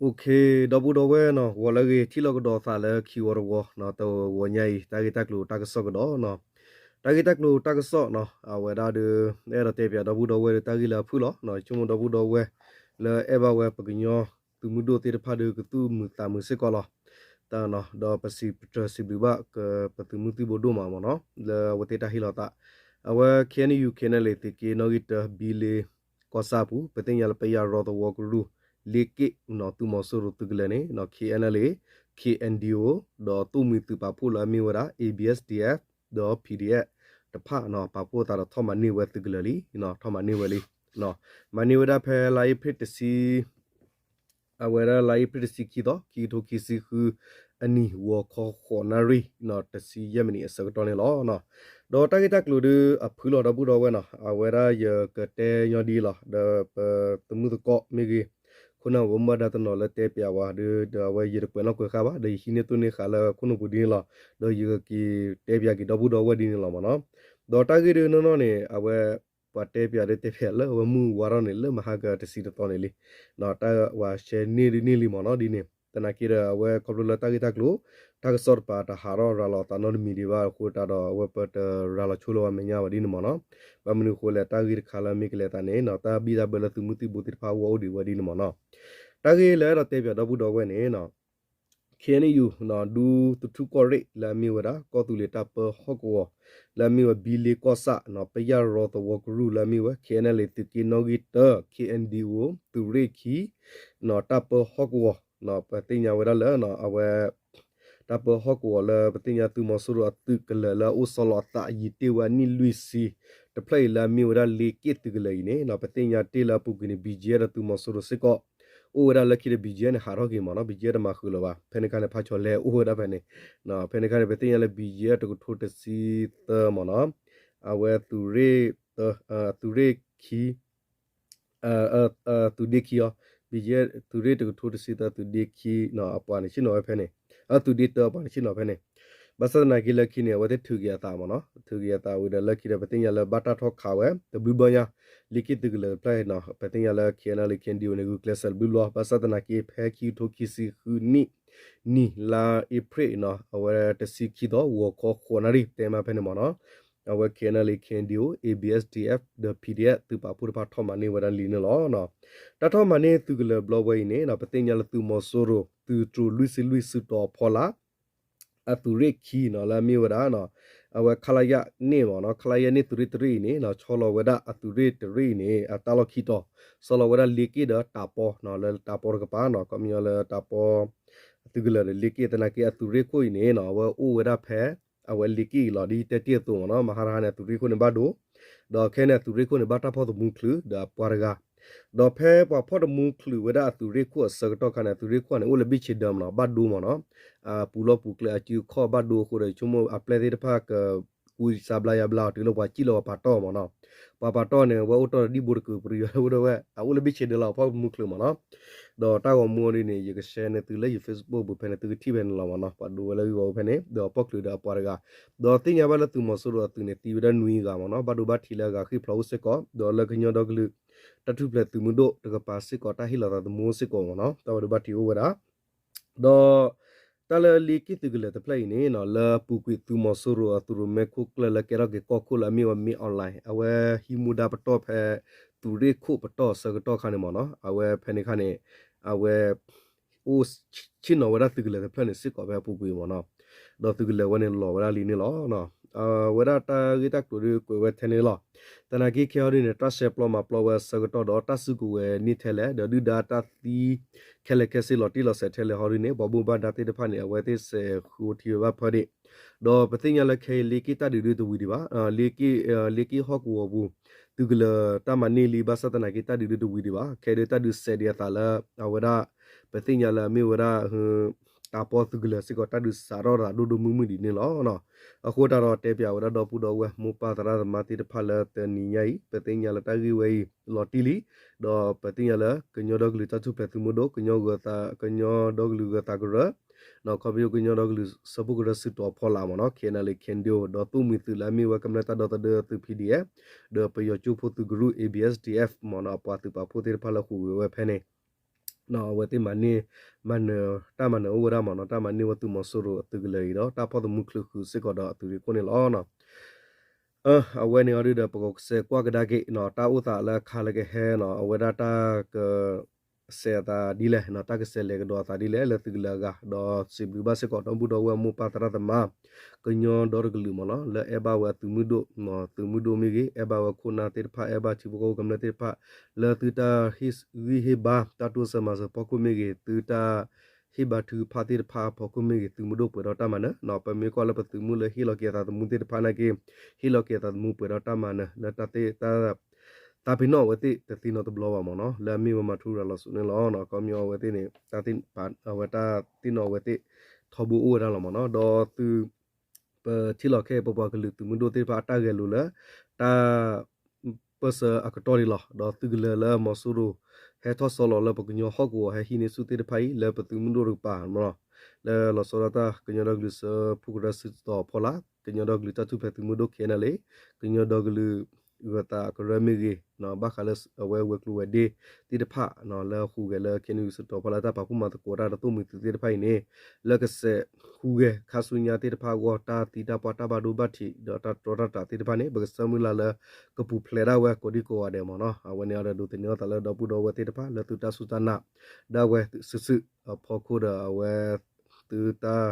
ဒီပုၢ်ဒီဝဲၢ်နီၤ ဂီၤလၢအဂ့ၤ ထံၣ်လိာ်ကဒီးသးလၢခံဝီတဝီနီၤ တဂီၤညါအံၤ တၢ်ဂ့ၢ်တၢ်ကျိၤတၢ်ကစီၣ်ကဒီးနီၤ, တၢ်ဂ့ၢ်တၢ်ကျိၤတၢ်ကစီၣ်နီၤ အဝဲဒၣ်ဒီး အဲၣ်ဒိးတဲပၠးဒီပုၢ်ဒီဝဲၢ်ဒီးတၢ်ဂ့ၢ်လၢအဖုၣ်လီၤ, ဆိကမိၣ်ဒီပုၢ်ဒီဝဲၢ် လၢအဲၣ်ဘၣ်ဝဲပကညီသုးမုၢ်ဒိၣ်သ့ၣ်တဖၣ်ဒီးကသူၣ်မုာ်သးမုာ်စ့ၢ်ကီးလီၤ. ဒီးပစံးပတြၢၤစံးဘျုးဘၣ်ကပသုးမုၢ်သံၣ်ဘိဒိၣ်မးမ့ၢ်နီၤ လၢအဝဲသ့ၣ်တၢ်ဟ့ၣ်လီၤသး, အဝဲ KNU KNLA သုးက့နီၣ်ဂံၢ်တၢ ဘံလ့ကီၢ်ဆၣ်အပူၤ ပသ့ၣ်ညါလၢပယၢ်ရီသဝီကရူၢ် လ့က့ၣ်နီၤ သုးမီၤစိရိၤသုးကလၢၤန့ၣ် KNLA KNDO ဒီးသိၣ်မှံၤသုးပာ်ဖှိၣ်လၢအမ့ၢ်ဝဲဒၣ် A B S D F ဒီး P D F တဖၣ်နီၤ ပာ်ဖှိၣ်သးဒီးထီၣ်မၤန့ၢ်ဝဲသုးကလၢၤလံ, ထီၣ်မၤန့ၢ်ဝဲလံ, မၤန့ၢ်ဝဲဒၣ်ဖဲလါအ့ဖြ့ၣ်တဆံ အဝဲဒၣ်လါအ့ဖြ့ၣ်တဆံခံသီ ခံကထိခံဆံဃုအနံၣ် ဂီၤခီဃိးနၣ်ရံၣ် တဆံယဲၢ်မံးနံးအဆၢကတီၢ်န့ၣ်လီၤ. ဒီးတၢ်ဂ့ၢ်တၢ်ကျိၤဒီးအဖုၣ်လီၤဒီပုၢ်ဒီဝဲၢ်နီၤ အဝဲဒၣ်ယကတဲညီဒ်အံၤလီၤ ဒီးပသုးမုၢ်သကိးမ့ၢ်ဂ့ၤ ခိၣ်နၢ်ဝဲမုၢ်ဘၣ်ဒါတနီၤလၢတဲပၠးဝဲဒီး ဒီးအဝဲယတကွဲးနီၣ်ကွဲးဃာ်ဘၣ် ဒီးယဟံးန့ၢ်သိၣ်န့ၢ်ဃာ်လၢခိၣ်နူာ်ပူၤဒ်န့ၣ်လီၤ. ဒီးယကက့ၤတဲပၠးက့ၤဒီပုၢ်ဒီဝဲၢ်ဒ်န့ၣ်လီၤမ့ၢ်နီၤ. ဒီးတၢ်ဂ့ၢ်ဒ်နီၢ်နီၢ်န့ၣ် အဝဲ ပှၤတဲပၠးဒီးတဲပၠးလၢအဝဲမုၢ်ဝါထီၣ်န့ၣ် လၢမဟါကတဆံတသီန့ၣ်လံ, တၢ်ဝဲရှဲန့ၢ်ဒ်န့ၣ်လံမ့ၢ်နီၤဒ်န့ၣ် သနာ်က့ဒီးအဝဲခီဖျိလၢတၢ်ဂ့ၢ်တၢ်ကျိၤ တၢ်ကစီၣ်တပၤတဟးထီၣ်ရၤလီၤသးနီတမံၤဒံးဘၣ်အဃိတးဒီး အဝဲပတရၤလီၤဆိလၢဝဲမဲာ်ညါဘၣ်ဒ်န့ၣ်မ့ၢ်နီၤ. ဘၣ်မနုၤအဃိလဲၣ် တၢ်ဂ့ၢ်တခါလၢအမ့ၢ်ကလဲၤသးန့ၣ် တၢ်ဘံၣ်တၢ်ဘၢလၢသုးမုၢ်သံၣ်ဘိသ့ၣ်တဖၣ်အဂီၢ်အိၣ်ဒံးဝဲဒ်န့ၣ်မ့ၢ်နီၤ. တၢ်ဂ့ၢ်လၢအဲၣ်ဒိးတဲပၠးဒီပုၢ်ဒီဝဲၢ်န့ၣ် KNU ဒူသထူၣ်ကီၢ်ရ့ၣ်လၢအမ့ၢ်ဝဲဒၣ် ကီၢ်သူလ့ၤတၢ်ပၢဟီၣ်ကဝီၤ လၢအမ့ၢ်ဝဲဘံလ့ကီၢ်ဆၣ် ပယၢ်ရီသဝီကရူၢ်လၢအမ့ၢ်ဝဲ KNLA သုးက့နီၣ်ဂံၢ်တၢ KNDO သုးရ့ၣ်ခံ တၢ်ပၢဟီၣ်ကဝီၤ ပသ့ၣ်ညါဝဲဒၣ်လၢ အဝဲ တၢ်ပၢဟီၣ်ကဝီၤလၢပသ့ၣ်ညါသုးမီၤစိရိၤအသုးကလၢၤလၢအအိၣ်ဆီလီၤအသးယံာ်တ့ၢ်ဝဲအနံၣ်လွံၢ်ဆံ တဖျၢၣ်အံၤလၢအမ့ၢ်ဝဲဒၣ်လ့က့ၣ်သုးကလၢၤအံၤန့ၣ် ပသ့ၣ်ညါတ့ၢ်လၢအပူၤကွံာ်န့ၣ် BGF ဒီးသုးမီၤစိရိၤစ့ၢ်ကီး အိၣ်ဝဲဒၣ်လၢခံဒီး BGF န့ၣ် ဟးထီၣ်က့ၤမ့ၢ်နီၤ BGF တမၤဃုာ်လၢၤဘၣ် ဖဲန့ၣ်ခါန့ၣ် ဖးဆီလဲအိၣ်ဝဲဒၣ်ဖဲန့ၣ် ဖဲန့ၣ်ခါန့ၣ် ပသ့ၣ်ညါလၢ BGF တကထိတဆံသၢမ့ၢ်နီၤ အဝဲသုးရ့ၣ် သုးရ့ၣ်ခံ သုးဒ့ခံအီၤ BGF သုးရ့ၣ်တကထိတဆံသၢသုးဒ့ခံ အပှၤန့ၣ်ဆ့ၣ်နီၤဝဲဖဲန့ၣ် သုးဒ့တၢအပှၤန့ၣ်ဆ့ၣ်နီၤဖဲန့ၣ် ဘၣ်ဆၣ်သနာ်က့လၢခံန့ၣ် အဝဲသ့ၣ်ထုးက့ၤအသးမ့ၢ်နီၤ ထုးက့ၤအသးဝံၤဒီးလၢခံဒီး ပသ့ၣ်ညါလၢဘၣ်တၢ်ထီၣ်ခးဝဲတဘျုးဘျီညါ လ့က့ၣ်သုးကလၢၤတဖျၢၣ်နီၤ ပသ့ၣ်ညါလၢ KNLA KNDO န့ၣ် ဂုာ်ကျဲးစၢးတဘျုးဘျီ ဘၣ်ဆၣ်သနာ်က့ဖဲခံကထိခံဆံဃုနံၣ် နံၣ်လါအ့ဖြ့ၣ်နီၤ အဝဲတဆံခံသီ ဂီၤခီဃိးနၣ်ရံၣ် တဲမးဖဲန့ၣ်မ့ၢ်နီၤ အဝဲ KNLA KNDO ABSDF ဒီး PDF သုးပာ်ဖှိၣ်တဖၣ်ထီၣ်မၤန့ၢ်ဝဲဒၣ်လံန့ၣ်လီၤ. တၢ်ထီၣ်မၤန့ၢ်သုးကလၢၤဘျီဝဲအံၤန့ၣ် ပသ့ၣ်ညါလၢသုးမီၤစိရိၤ သုးတြိၤလွံၢ်ဆံလွံၢ်စုတီၤအဖီလာ် အသုးရ့ၣ်ခံနီၤ လၢအမ့ၢ်ဝဲဒၣ် အဝဲ ခလရ န့ၣ်မ့ၢ်နီၤ ခလရ န့ၣ်သုးရ့ၣ်တရ့ၣ်အံၤန့ၣ် ဆီလီၤဝဲဒၣ်အသုးရ့ၣ်တရ့ၣ်အံၤန့ၣ် အတၢ်လီၢ်ခံတီၤ ဆီလီၤဝဲဒၣ်လ့က့ၣ်ဒီးတးပီ လၢတးပီတကပၤနီၤ ခီပညီလၢတးပီ သုးကလၢၤဒီးလ့က့ၣ်သနာ်က့အသုးရ့ၣ်ခိၣ်အံၤန့ၣ်နီၤ အဝဲအိၣ်ဝဲဒၣ်ဖဲ အဝဲလ့က့ၣ်အံၤလီၤ ဒ်တဲတ့ၢ်အသိးမ့ၢ်နီၤ မဟါတဟါန့ၣ် အသုးရ့ၣ်ခိၣ်န့ၣ်ဘၣ်ဒိ ဒီးခဲန့ၣ် အသုးရ့ၣ်ခိၣ်န့ၣ် ဘၣ်တၢ်ဖီၣ်သမူချုးဒီးအပှၤတဂၤ ဒီးဖဲပှၤဖီၣ်သမူချုးဝဲဒၣ်အသုးရ့ၣ်ခိၣ်အဆၢကတီၢ်ခါန့ၣ် အသုးရ့ၣ်ခိၣ်န့ၣ် အိၣ်လၢဘ့ၣ်ဆ့ဒၢမ့ၢ်နီၤ ဘၣ်ဒိမ့ၢ်နီၤ ပူၤလီၢ်ပူၤကျဲအစုအခီၣ်ဘၣ်ဒိအဃိဒီး ယဆိကမိၣ်အပျဲၢ်သ့ၣ်တဖၣ်က ကူစါဘျါယါဘျါအီၤတုၤလၢပှၤစံၣ်လီၤပှၤပာ်တီၢ်မ့ၢ်နီၤ ပှၤပာ်တီၢ်န့ၣ် အဝဲအိၣ်တီၢ်ဒီးဒံၣ်ဘိတကုးပရံၤ အဝဲဒၣ်ဝဲ အအိၣ်လၢဘ့ၣ်ဆ့ဒၢလီၤ အဖီၣ်သမူချုးမ့ၢ်နီၤ ဒီးတၢ်ဂီၤမူအီၤဒ်န့ၣ် ယကshareန့ၢ်သုလၢယ Facebook ပူၤဖဲန့ၣ် သုကထံၣ်ဖဲန့ၣ်လီၤမ့ၢ်နီၤ ပှၤဒိဝဲလၢဂ့ၢ်ဂီၤဖဲန့ၣ် ဒီးအဖီၣ်ချုးဒီးအပှၤတဂၤ ဒီးသ့ၣ်ညါဘၣ်လၢသုးမီၤစိရိၤအသုးန့ၣ် သံဝဲဒၣ်နွံဂၤမ့ၢ်နီၤ ဘၣ်ဒိဘၣ်ထံးလၢအဂၤဃ့ၢ်ဖျိးအိၣ်စ့ၢ်ကီး ဒီးလၢကညီဒီကလုာ် တၢ်ထူၣ်ဖျဲးသုးမုၢ်ဒိၣ်တကပၤစ့ၢ်ကီး တၢ်ဟ့ၣ်လီၤသးသမူအိၣ်စ့ၢ်ကီးမ့ၢ်နီၤ တၢ်ဘၣ်ဒိဘၣ်ထံးအိၣ်ဝဲဒၣ် ဒီး တၢ်လၢလ့က့ၣ်သုးကလၢၤတဖျၢၣ်အံၤန့ၣ်နီၤ လၢအပူၤကွံာ်သုးမီၤစိရိၤအသုးရိၣ်မဲခိၣ်ကျၢၢ်လၢကဲထီၣ်က့ၤကီၢ်ခိၣ်လၢအမ့ၢ်ဝဲ မင်းအောင်လှိုင် အဝဲဟံးမူဒါပတီၢ်ဖဲ သုးရ့ၣ်ခိၣ်ပတီၢ်အဆၢကတီၢ်ခါန့ၣ်မ့ၢ်နီၤ အဝဲဖဲန့ၣ်ခါန့ၣ် အဝဲ အိၣ်ဆ့ၣ်နီၤဝဲဒၣ်သုးကလၢၤတဖျၢၣ်န့ၣ်စ့ၢ်ကီးဖဲအပူၤကွံာ်မ့ၢ်နီၤ ဒီးသုးကလၢၤဝဲန့ၣ်လီၤဝဲဒၣ်လံန့ၣ်လီၤ. အဝဲဒၣ်တၢ်ဂ့ၢ်တၢ်ကျိၤဒ်ကွဲးဝဲထဲန့ၣ်လီၤ. သနာ်က့ခဲအံၤဒ်န့ၣ် တၢ်ရှဲပျီမၤပျီဝဲအဆၢကတီၢ်ဒီး တၢ်စုကဝဲၤန့ၢ်ထဲလဲၣ် ဒီးဒုၣ်ဒါတၢ်သံခဲလၢာ်ခဲဆ့လီၤတံၢ်လီၤဆဲးထဲလဲၣ်ဟီဒ်န့ၣ် ပှၤဘၣ်မူဘၣ်ဒါသ့ၣ်တဖၣ်န့ၣ် အဝဲသ့ၣ်စဲးဃုထံဝဲဘၣ်ဖၢဒ့ၣ် ဒီးပသ့ၣ်ညါလၢခဲအံၤလ့က့ၣ်တၢ်ဒုးဒုတဝံၤဒံးဘၣ် လ့က့ၣ်ဟီၣ်ကဝီၤပူၤ သုးကလၢၤတၢ်မၤန့ၢ်လံ ဘၣ်ဆၣ်သနာ်က့တၢ်ဒုးဒုတဝံၤဒံးဘၣ် ခဲဒုးတၢ်ဒုးစဲးဒံးအသးလၢ အဝဲဒၣ် ပသ့ၣ်ညါလၢအမ့ၢ်ဝဲဒၣ် တးပီသုးကလၢၤစ့ၢ်ကီး တၢ်ဒုးစးထီၣ်သးဒိၣ်ဒိၣ်မုၢ်မုၢ်ဒ်န့ၣ်လီၤ. အဃိတၢ်ဒီးတဲပၠးဝဲဒၣ်ဒီပုၢ်ဒီဝဲၢ် မိၢ်ပၢ်သရၣ်သမါသ့ၣ်တဖၣ်လၢတနံၤညါအံၤ ပသ့ၣ်ညါလၢတၢ်ဂ့ၢ်ဝဲအံၤလီၤတံၢ်လံ ဒီးပသ့ၣ်ညါလၢ ကညီဒီကလုာ်တၢ်ထူၣ်ဖျဲးသုးမုၢ်ဒိၣ် ကညီဒီကလုာ်ဂၢၤသးကရၢ ဒီးခီဖျိကညီဒီကလုာ်စၢဖှိၣ်ကရၢစုတီၤအဖီလာ်မ့ၢ်နီၤ KNLA KNDO ဒီးသိၣ်မှံၤသုးလၢအမ့ၢ်ဝဲကမျၢၢ်တၢ်ဒီသဒၢသုး PDF ဒီးပယီၤကၠိဖိသုးကရူၢ် A B S D F မ့ၢ်နီၤ အပှၤသုးပာ်ဖှိၣ်သ့ၣ်တဖၣ်လၢဃုာ်ဂ့ၤဝဲဖဲန့ၣ် အဝဲသ့ၣ်မၤန့ၢ် မၤနၢၤ တၢ်မၤနၢၤအိၣ်ဝဲဒၣ်မ့ၢ်နီၤ, တၢ်မၤန့ၢ်ဝဲသုးမီၤစိရိၤအသုးကလၢၤအံၤဒီး တၢ်ဖီၣ်သမူချုးဃုာ်စ့ၢ်ကီးဒီးအသုးရ့ၣ်ခိၣ်န့ၣ်လီၤ. အဝဲန့ၣ်အီၤဒုဒီး ပကကစဲးကွၢ်ကဒါက့ၤနီၤ တၢ်အိၣ်သးလၢအခါလၢကဟဲနီၤ အဝဲဒၣ်တၢ်က စဲးအသးဒ်လဲၣ်နီၤ, တၢ်ကစဲးလဲၤကဒီးအသးဒ်လဲၣ် လၢသုးကလၢၤအဂၤ, ဒီးစံးဘျုးဘၣ်စ့ၢ်ကီးဒီပုၢ်ဒီဝဲၢ်မိၢ်ပၢ်သရၣ်သမါ ကညီဒီတကလုာ်မ့ၢ်နီၤ, လၢအဲၣ်ဘၣ်ဝဲအသုးမုၢ်ဒိၣ်, သုးမုၢ်ဒိၣ်မ့ၢ်ဂ့ၤ, အဲၣ်ဘၣ်ဝဲခိၣ်နၢ်သ့ၣ်တဖၣ်, အဲၣ်ဘၣ်ထံဖိကီၢ်ဖိကမျၢၢ်သ့ၣ်တဖၣ်, လၢသုတၢ်ဟ့ၣ်ဂံၢ်ဟ့ၣ်ဘါ တၢ်တိစၢၤမၤစၢၤဖီခိၣ်မ့ၢ်ဂ့ၤ, သုတၢ်ဟ့ၣ်ဘါထုကဖၣ်သ့ၣ်တဖၣ်အဖီခိၣ်မ့ၢ်ဂ့ၤ, သုးမုၢ်ဒိၣ်ပှဲၤဒီးတၢ်မၤနၢၤနီၤ. ပမ့ၢ်ကွၢ်လၢပသုးမုၢ်လၢဟ့ၣ်လီၤက့ၤအသးသမူသ့ၣ်တဖၣ်နာ်က့ ဟ့ၣ်လီၤက့ၤအသးသမူပှဲၤဒီးတၢ်မၤနၢၤ လၢတၢ်သ့ၣ် တၢ် သးပ့ၤနီၣ်အဝဲသ့ၣ်တသ့နီတဘျီဘၣ်မ့ၢ်နီၤ, လၢအမ့ၢ်ဝဲမၤထူရၤလီၤစိၤန့ၣ်လီၤ. ခီပညီအဝဲသ့ၣ်န့ၣ် တၢ်သ့ၣ် အဝဲတၢ်သ့ၣ်နီၣ်အဝဲသ့ၣ် ထီဘိအိၣ်ဝဲဒၣ်လီၤမ့ၢ်နီၤ, ဒီးသု ပထံၣ်လီၤခဲအံၤ ပပှၤကလုာ်သုးမုၢ်ဒိၣ်သ့ၣ်တဖၣ်အတၢ်ဂဲၤလိာ်လၢ တၢ် ပၢၢ်ဆၢအကတီၢ်န့ၣ်လီၤ. ဒီးသုးကလၢၤလၢမီၤစိရိၤ ဟဲထီၣ်ဆီလီၤလၢပကညီဟီၣ်ကဝီၤ ဟဲဟံးန့ၢ်ဆူၣ်သ့ၣ်တဖၣ်အံၤ လၢပသုးမုၢ်ဒိၣ်တကပၤမ့ၢ်နီၤ, လၢလီၤဆီဒၣ်တၢ် ကညီဒီကလုာ်စၢဖှိၣ်ကရၢစံၣ်တီၤဖီလာ်, ကညီဒီကလုာ်တၢ်ထူၣ်ဖျဲးသုးမုၢ်ဒိၣ် ခဲအံၤန့ၣ်လီၤ, ကညီဒီကလုာ် ဂၢၤသးကရၢမ့ၢ်ဂ့ၤ, ဘၣ်ဃးလၢအဝဲဝဲၤကျိၤဝဲၤဒ့သ့ၣ်တဖၣ် လၢဟူးဂဲၤလၢ ခဲနံၣ် စံၣ်တီၤဖီလာ် တၢ်ပာ်ဖှိၣ်မၤသကိးတၢ်ဒီးသိၣ်မှံၤသုးသ့ၣ်တဖၣ်အံၤန့ၣ် လၢကစဲးဟူးဂဲၤခါဆူညါသ့ၣ်တဖၣ်အဂီၢ် တၢ်သံတၢ်ပှၢ်တၢ်ဘၣ်ဒိဘၣ်ထံး ဒီးတၢ်တြီတၢ်တြးသ့ၣ်တဖၣ်န့ၣ် ပကဆၢမုၢ်လၢ်လၢ ကပူၤဖျဲးဒၣ်ဝဲကိးဒံကိးဂၤဒဲးမ့ၢ်နီၤ. အဝဲန့ၣ်အဒီးဒိးသန့ၤအသးလၢဒီပုၢ်ဒီဝဲၢ်သ့ၣ်တဖၣ် လၢသုတၢ်စူၢ်တၢ်နာ်ဒၣ်ဝဲစုာ်စုာ်အဖီခိၣ်ဒီးအဝဲ သုတၢ်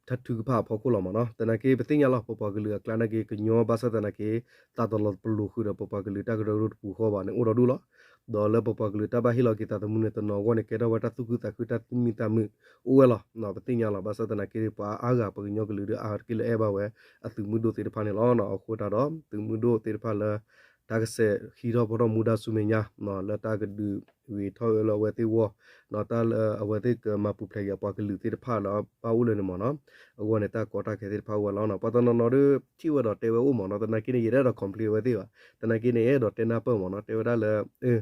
တၢ်ထုကဖၣ်အဖီခိၣ်လီၤမ့ၢ်နီၤ. သနာ်က့ပသ့ၣ်ညါလီၤ ပပှၤကလုာ်အကျါနာ်က့ ကညီဘၣ်ဆၣ်သနာ်က့ သးတလီၤပလိာ်ဃုာ်ဒီးပပှၤကလုာ်တၢ်ကရၢကရိတပူၤဃီဘၣ်န့ၣ် အိၣ်ဒီဒူၣ်လီၤ. ဒီးလၢပပှၤကလုာ်တၢ်ဘၣ်ဟ့ၣ်လီၤက့ၤသးသမူန့ၣ် တနီၤအဂီၢ်န့ၣ် ကဲထီၣ်ဝဲတၢ်သူၣ်ခုသးခုတၢ်သူၣ်မံသးမုာ်အိၣ်ဝဲလီၤ. ပသ့ၣ်ညါလီၤ ဘၣ်ဆၣ်သနာ်က့ ပှၤအါဂၤပကညီကလုာ်ဒီးအါတက့ၢ်လၢအဲၣ်ဘၣ်ဝဲ အသုးမုၢ်ဒိၣ်သ့ၣ်တဖၣ်န့ၣ်လီၤ. အဃိသတးဒီး သုးမုၢ်ဒိၣ်သ့ၣ်တဖၣ်လၢ တၢ်ကစဲးဟံးထီၣ်ဖီထီၣ်မူဒါဆူမဲာ်ညါ လၢတၢ်ကဒုးဂ့ၤထီၣ်အၢလၢအဝဲသ့ၣ်ဂီၢ် တၢ်လၢအဝဲသ့ၣ်ကမၤပူၤဖျဲးက့ၤအပှၤကလုာ်သ့ၣ်တဖၣ်လၢဘၣ်အိၣ်လၢန့ၣ်မ့ၢ်နီၤ. အဂီၢ်န့ၣ် တၢ်ကီတၢ်ခဲသ့ၣ်တဖၣ်အိၣ်ဝဲလီၤ. ပှၤတနီၤနီၤဒီး ထံၣ်ဝဲဒီးတဲဝဲအိၣ်မ့ၢ်နီၤ. သနာ်က့န့ၣ် ယတအဲၣ်ဒိး complain ဝဲသ့ၣ်ဘၣ်. သနာ်က့န့ၣ် အဲၣ်ဒိးတဲနၢ်ပၢၢ်မ့ၢ်နီၤ. တဲဝဲဒၣ်လၢ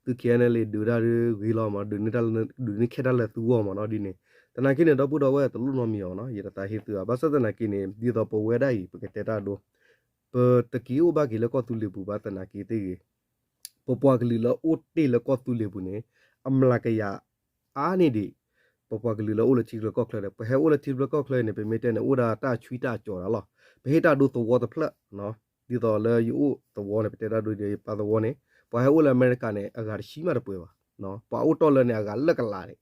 သု KNLA ဒုးတၢ်ဒုးဂ့ၤလီၤမ့ၢ် ဒုးန့ၢ်ခဲတၢ်လၢသုဂီၢ်မ့ၢ်နီၤဒ်န့ၣ်. သနာ်က့န့ၣ် ဒီပုၢ်ဒီဝဲၢ်တလိၣ်နီတမံၤအီၤနီၤ. ယတသးဟ့သုဘၣ်. ဘၣ်ဆၣ်သနာ်က့န့ၣ် ဒ်သိးပဝဲဒၣ်အံၤ ပကတဲတၢ်အဒိ ပတက့ၤအိၣ်ဘၣ်က့ၤလၢကီၢ်သူလ့ၤပူၤဘၣ်သနာ်က့သ့ၣ်ဂ့ၤ ပပှၤကလုာ်လၢအိၣ်တ့ၢ်လၢကီၢ်သူလ့ၤပူၤန့ၣ် အမျးကယၤအါန့ၢ်ဒံး ပပှၤကလုာ်လၢအိၣ်လၢထံချၢကီၢ်ချၢဒီး ပဟဲအိၣ်လၢထံချၢကီၢ်ချၢန့ၣ် ပမ့ၢ်တဲန့ၣ် အိၣ်ဒၣ်တၢ်အဆွံတၢ်အကီၤဒၣ်လီၤ. ပဟ့ၣ်တၢ်ဒိသဝီတဖျၢၣ် ဒ်သိးလၢယအိၣ်သဝီန့ၣ် ပတဲတၢ်ဒိယပၢ်သဝီန့ၣ် ပှၤဟဲအိၣ်လၢအမဲရကၤန့ၣ် အဂၤတဆံမးတပှဲၤဘၣ်. ပှၤအိၣ်တီၢ်လၢန့ၣ် အဂၤလၢကလးန့ၣ်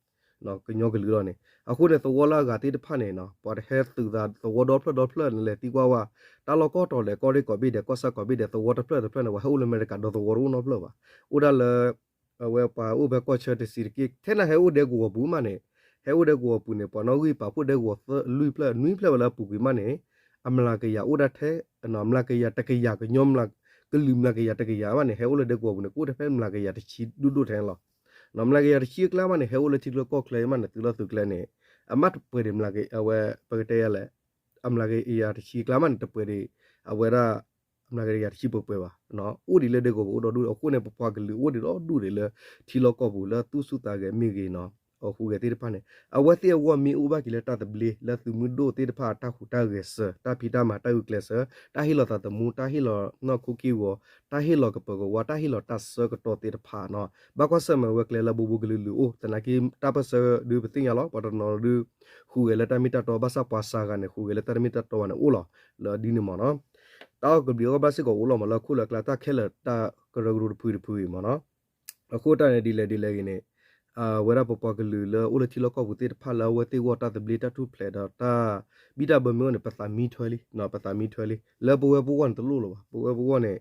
ကညီကလုာ်လီၤန့ၣ်. အဃိန့ၣ် သဝီလၢအဂၤသ့ၣ်တဖၣ်န့ၣ် ပှၤတဟဲသုးသးသဝီဒီဖျၢၣ်ဒီဖျၢၣ်န့ၣ် လဲၤသံကွၢ်ဝဲ တၢ်လီၢ်ကီၢ်တီၤလဲၣ် ကီၢ်ရ့ၣ်ကိးဘ့ၣ်ဒဲး ကီၢ်ဆၣ်ကိးဘ့ၣ်ဒဲး သဝီတဖျၢၣ်တဖျၢၣ်န့ၣ် ပှၤဟဲအိၣ်လၢအမဲရကၤဒီသဝီတအိၣ်နီတဖျၢၣ်ဘၣ်. အိၣ်ဒၣ်လၢ အဝဲပှၤအိၣ်ဖဲကီၢ်ဆၢတဆံးတက့ၢ် ထဲနၤဟဲအိၣ်ဒဲကဝီၤပူၤမးန့ၣ် ဟဲအိၣ်ဒဲကဝီၤပူၤန့ၣ် ပှၤနီၣ်ဂံၢ်ပာ်ဖှိၣ်ဒဲကဝီၤသၢလွံၢ်ဖျၢၣ်နွံဖျၢၣ်ဝဲလၢအပူၤကွံာ်မးန့ၣ် အမျးကယၤအိၣ်ဒၣ်ထဲ မျးကယၤတကယၤ ကညီ ကလုာ်မျးကယၤတကယၤမးန့ၣ် ဟဲအိၣ်လၢဒဲကဝီၤပူၤန့ၣ် ကအိၣ်ထဲဖဲမျးကယၤတဆံဒိၣ်ဒိၣ်ထဲန့ၣ်လီၤ. မျးကယၤတဆံအကျါမးန့ၣ် ဟဲအိၣ်လၢထံချၢကီၢ်ချၢမးန့ၣ် သုးလီၢ်သုးကျဲန့ၣ် အမ့ၢ်တပှဲၤဒံး အဝဲ ပကတဲယၤလဲၣ် အမျးကယၤတဆံအကျါမးန့ၣ် တပှဲၤဒံး အဝဲဒၣ် အမျးကယၤတဆံပှဲၤပှဲၤဘၣ်. အိၣ်ဒံးလၢဒဲကဝီၤပူၤအိၣ်ဒီဒူၣ် အဃိန့ၣ် ပပှၤကလုာ်အိၣ်ဒံးဒီဒူၣ်ဒံးလၢ ထံလီၢ်ကီၢ်ပူၤ လၢသူၣ်ဆူၣ်သးဂဲၤမ့ၢ်ဂ့ၤနီၤ အဟူးဂဲၤသ့ၣ်တဖၣ်န့ၣ် အဝဲသ့ၣ်အဂီၢ်မ့ၢ်အိၣ်ဘၣ်က့ၤလၢတၢ်သဘျ့ လၢသုးမုၢ်ဒိၣ်သ့ၣ်တဖၣ်အတၢ်ဟူးတၢ်ဂဲၤစၢၤ တၢ်ဖံးတၢ်မၤတၢ်ဂုာ်ကျဲးစၢး တၢ်ဟ့ၣ်လီၤသးသမူ တၢ်ဟ့ၣ်လီၤနီၢ်ခိက့ၢ်ဂီၤ တၢ်ဟ့ၣ်လီၤကပၢၤကဝါ တၢ်ဟ့ၣ်လီၤတၢ်ဆၢကတီၢ်သ့ၣ်တဖၣ်နီၤ ဘၣ်ကွၢ်ဆၢၣ်မဲာ်ဝဲကျဲလၢဘိဘိကလုာ်လုာ်အိၣ် သနာ်က့တၢ်ပၢၢ်ဆၢဒုးပသ့ၣ်ညါလီၤ ပှၤတနီၤဒုး ဟူးဂဲၤလၢတၢ်မ့ၢ်တၢ်တီ ဘၣ်ဆၣ်ပှၤစှၤဂၤန့ၣ် ဟူးဂဲၤလၢတၢ်တမ့ၢ်တၢ်တီဘၣ်န့ၣ်အိၣ်လီၤ လၢဒ်န့ၣ်မ့ၢ်နီၤ တၢ်အီၣ်ကဘျံးအီၣ်ဘၣ်စ့ၢ်ကီးအိၣ်လီၤမး လၢခိၣ်လၢအကျါတၢ်ခဲလၢာ်တၢ်ကရၢကရိတဖုတဖုအံၤမ့ၢ်နီၤ အဃိတၢ်န့ၣ်ဒ်လဲၣ်ဒ်လဲၣ်ဂ့ၤန့ၣ် အဝဲဒၣ်ပပှၤကလုာ်လၢအိၣ်လၢထံလီၢ်ကီၢ်ပူၤသ့ၣ်တဖၣ်လၢအဝဲသ့ၣ်ဂီၢ်တၢ်သဘျ့တၢ်ထူၣ်ဖျဲးဒီးတၢ်ဘံၣ်တၢ်ဘၢမ့ၢ်အိၣ်န့ၣ် ပသးမံထွဲလံ ပသးမံထွဲလံ လၢပဝဲပဂီၢ်န့ၣ်တလိၣ်လၢၤဘၣ် ပဝဲပဂီၢ်န့ၣ်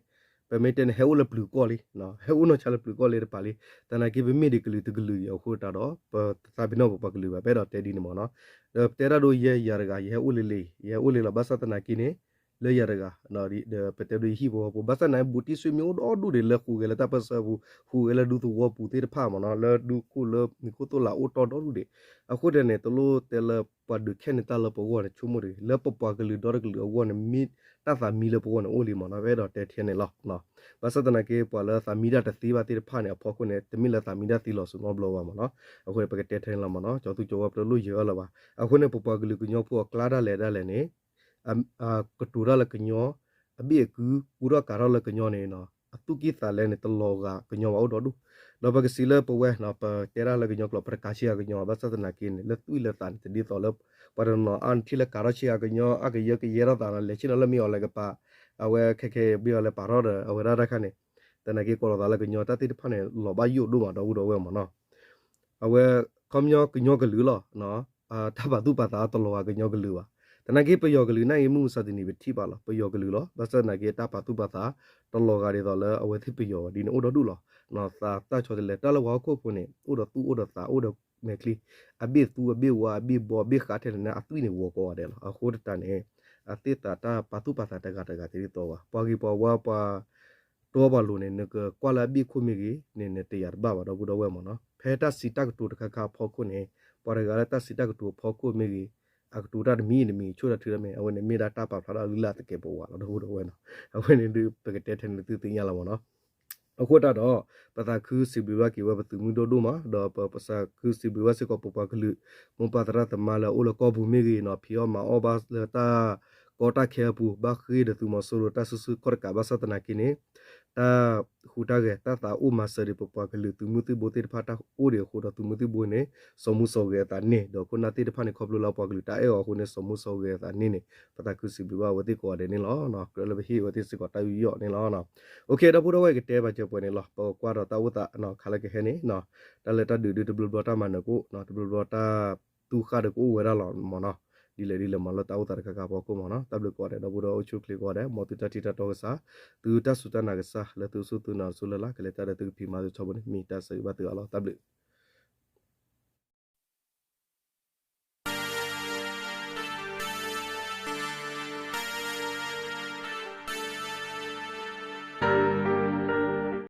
ပမ့ၢ်တဲန့ၣ် ဟဲအိၣ်လၢပျုၤကီၢ်လံ ဟဲအိၣ်နီၢ်ဆါလၢပျုၤကီၢ်လံတပၤလံ သနာ်က့ပမ့ၢ်ဒံးကလုာ်တကလုာ်အံၤအဃိတၢ်ဒီး ပသးပ့ၤနီၣ်ပပှၤကလုာ်ဘၣ် ပအဲၣ်ဒိးတဲဒ်န့ၣ်မ့ၢ်နီၤ ဒီးပတဲတၢ်ဒိယဲယၤတဂၤ ယဟဲအိၣ်လံလံ ယဟဲအိၣ်လံလီၤ ဘၣ်ဆၣ်သနာ်က့န့ၣ် လၢယၤတဂၤ ဒီးပတဲဒိယဟံၣ်ဖိဃီဖိ ဘၣ်ဆၣ်သနာ်က့ ဘူးတံၢ်ဆွေမျိုးအိၣ်ဒီဒူၣ်ဒံးလၢဟူးဂဲၤလၢတၢ်ပၢၢ်ဆၢပူၤ ဟူးဂဲၤလၢဒူသဝီပူၤသ့ၣ်တဖၣ်မ့ၢ်နီၤ လၢဒူခိၣ်လၢမံၤခိၣ်သိၣ်လးအိၣ်တီဒီဒူၣ်ဒံး အဃိတၢ်န့ၣ် တလိၣ်တဲလၢပှၤဒုးခဲန့ၢ်တၢ်လၢပဂီၢ်န့ၣ် ဆိကမိၣ်တဂ့ၤ လၢပပှၤကလုာ်ဒီတကလုာ်အဂီၢ်န့ၣ် မ့ၢ်တၢ်သးမံလၢပဂီၢ်န့ၣ်အိၣ်လံမ့ၢ်နီၤ ပအဲၣ်ဒိးတဲထဲန့ၣ်လီၤ ဘၣ်ဆၣ်သနာ်က့ ပှၤလၢသးမံတၢ်တသ့ဘၣ်သ့ၣ်တဖၣ်န့ၣ် အဖီခိၣ်န့ၣ် တမ့ၢ်လၢသးမံတၢ်သ့လီၤစိၤနီတဘျီဘၣ်မ့ၢ်နီၤ အဃိန့ၣ် ပကတဲထဲန့ၣ်လီၤမ့ၢ်နီၤ ကၠီသူကၠီဝါပတလိၣ်ယၢၤအၢလၢၤဘၣ် အဃိန့ၣ် ပပှၤကလုာ်ကညီဖိအကျါဒၣ်လဲာ်ဒၣ်လဲာ်န့ၣ် ကတိၤတၢ်လၢကညီ အဘ့ၣ်အကု ကူထီၣ်ကၤထီၣ်လၢကညီန့ၣ် အသူၣ်ကံၢ်သးလဲန့ၣ် တလီၤဂာ်ကညီဘၣ်အိၣ်ဒီဒူၣ် ဒီးပကစံးလၢပဝဲ ပတဲတၢ်လၢကညီကျိာ် ပတကးဆ့ကၤကညီ ဘၣ်ဆၣ်သနာ်က့န့ၣ် လၢသွံၣ်လၢသးန့ၣ် တဒ်သိးလၢ ပှၤတနီၤနီၤအါန့ၣ် ထံၣ်လၢကးထီၣ်ဆ့ကၤကညီ အကယၢကယဲထီၣ်သးနီၤ လဲၤဆ့ၣ်နီၤလၢမ့ၢ်အီၤလဲၤကပၤ အဝဲခဲခဲဘ့ၣ်အီၤလဲၤပာ်ထီၣ်ဒီး အဝဲဒၣ်တၢ်ခါန့ၣ် သနာ်က့ကိးလီၤသးလၢကညီတၢ်သ့ၣ်တဖၣ်န့ၣ် လီၤဘၣ်ယိၣ်ဒိၣ်မး ဒီပုၢ်ဒီဝဲၢ်မ့ၢ်နီၤ. အဝဲ ခီပညီကညီကလုာ်လီၤ. တၢ်ပာ်သူၣ်ပာ်သးတလီၤဂာ်ကညီကလုာ်ဘၣ်. သနာ်က့ပယီၤကလုာ်န့ၣ်အံၤ မုၢ်မဆါတနံၤပထံၣ်ဘၣ်လီၤ. ပယီၤကလုာ်လီၤ. ဘၣ်ဆၣ်သနာ်က့တၢ်ပာ်သူၣ်ပာ်သး တလီၤဂာ်ဒ်သိးလၢအဝဲသ့ၣ်ပယီၤဘၣ် ဒ်န့ၣ်အိၣ်ဒီဒူၣ်လီၤ. သးတၢ်ဆီတလဲ တၢ်လၢပှၤဟီၣ်ခိၣ်ဖိန့ၣ် အိၣ်ဒီးသူၣ်အိၣ်ဒီးသးအိၣ်ဒီးမဲာ်ချံ အဘ့ၣ်သူအဘ့ၣ်ဝါအဘ့ၣ်ဘီအဘ့ၣ်ဃးထဲလဲၣ်န့ၣ် အသွံၣ်န့ၣ်ဂီၤကိးဂၤဒဲးလီၤ. အဃိသတးန့ၣ် အသ့ၣ်သးတၢ်ပာ်သူၣ်ပာ်သးတဂၤတဂၤသ့ၣ်တသီဘၣ်. ပှၤဂ့ၤပှၤဝါပှၤ တီပှၤလိၤန့ၣ် နကကွၢ်လၢအဘ့ၣ်ခိၣ်မ့ၢ်ဂ့ၤန့ၣ် နတယာ်တဘၣ်ဘၣ် ဒီပုၢ်ဒီဝဲၢ်မ့ၢ်နီၤ. ဖဲတၢ်စံးတၢ်ကတိၤတခါခါအဖီခိၣ်န့ၣ် ပှၤတဂၤလၢတၢ်စံးတၢ်ကတိၤအဖီခိၣ်မ့ၢ်ဂ့ၤ အကတိၤတၢ်တမံၤတမံၤ ဆိၣ်တၢ်ထုတၢ်မ့ၢ် အဝဲန့ၣ်မ့ၢ်ဒၣ်တၢ်ပာ်ဖျါထီၣ်အလုၢ်လၢ်သကဲးပဝးလီၤ ဒီပုၢ်ဒီဝဲၢ်နီၤ. အဝဲန့ၣ်ဒုးပကတဲထဲန့ၣ်သုသ့ၣ်ညါလီၤမ့ၢ်နီၤ. အဃိတးဒီး ပသးခုစံးဘျုးဘၣ်က့ၤဝဲပသုးမုၢ်ဒိၣ်ဒိၣ်မး ဒီးပသးခုစံးဘျုးဘၣ်စ့ၢ်ကီးပပှၤကလုာ် မိၢ်ပၢ်သရၣ်သမါလၢအအိၣ်လၢကီၢ်ပူၤမ့ၢ်ဂ့ၤနီၤ ဖံးအီၣ်မၤအီၣ်ဘၣ်လၢတၢ်ကီတၢ်ခဲအပူၤ ဘၣ်ဃ့ဒီးသုးမီၤစိရိၤတၢ်စုဆူၣ်ခီၣ်တကး ဘၣ်ဆၣ်သနာ်က့န့ၣ် တၢ်ဟူးတၢ်ဂဲၤ တၢ်သးအိၣ်မၤစၢၤဒံးပပှၤကလုာ် သုးမုၢ်သံၣ်ဘိသ့ၣ်တဖၣ် တၢ်အိၣ်ဒံးအဃိဒီး သုးမုၢ်သံၣ်ဘိန့ၣ် စီၤမူစီၤဂဲၤအသးန့ၣ် ဒီးခိၣ်နၢ်သ့ၣ်တဖၣ်န့ၣ် ခီဖျိလၢပှၤကလုာ်တၢ်အဲၣ်အီၤအဃိန့ၣ် စီၤမူစီၤဂဲၤအသးန့ၣ်န့ၣ် ပသးခုစံးဘျုးဘၣ်အဝဲသ့ၣ်ကိးဂၤဒဲးန့ၣ်လီၤ. ကြၢးလၢပဟ့ၣ်အဝဲသ့ၣ်စ့ၢ်ကီးတၢ်ယူးယီၣ်န့ၣ်လီၤ. အိၣ်ခ့ ဒီပုၢ်ဒီဝဲၢ် ကတဲဘၣ်စၢၤပှဲၤန့ၣ်လီၤ. ပကွၢ်ဒီးတၢ်အိၣ်သးခါလၢကဟဲန့ၣ် တၢ်လၢတၢ်ဒုးဒုးတဘျီဘျီတၢ်မၤနၢၤကအိၣ် တဘျီဘျီတၢ်သူၣ်ဃၣ်ဒီးကအိၣ်ဝဲဒၣ်လီၤမ့ၢ်နီၤ. ဒ်လဲၣ်ဒ်လဲၣ်မ့ၢ်လၢတၢ်အိၣ်သးတခါခါအဖီခိၣ်မ့ၢ်နီၤ. တၢ်ဘျုးကိးဂၤဒဲး ဒီပုၢ်ဒီဝဲၢ်အိၣ်ဆူၣ်အိၣ်ချ့ကိးဂၤဒဲး မ်သုတၢ်ထံၣ်တၢ်တီကစၢ် သုတၢ်စူၢ်တၢ်နာ်ကစၢ် လၢသုစူၢ်သုနာ်အစိလၢ်လၢ် ကလဲၤတၢ်ဒီးသုကဖံးမၤသုထီဘိန့ၣ် မ့ၢ်တၢ်ဆၢဂ့ၤဘၣ်သုအါလီၤ. တၢ်ဘျုး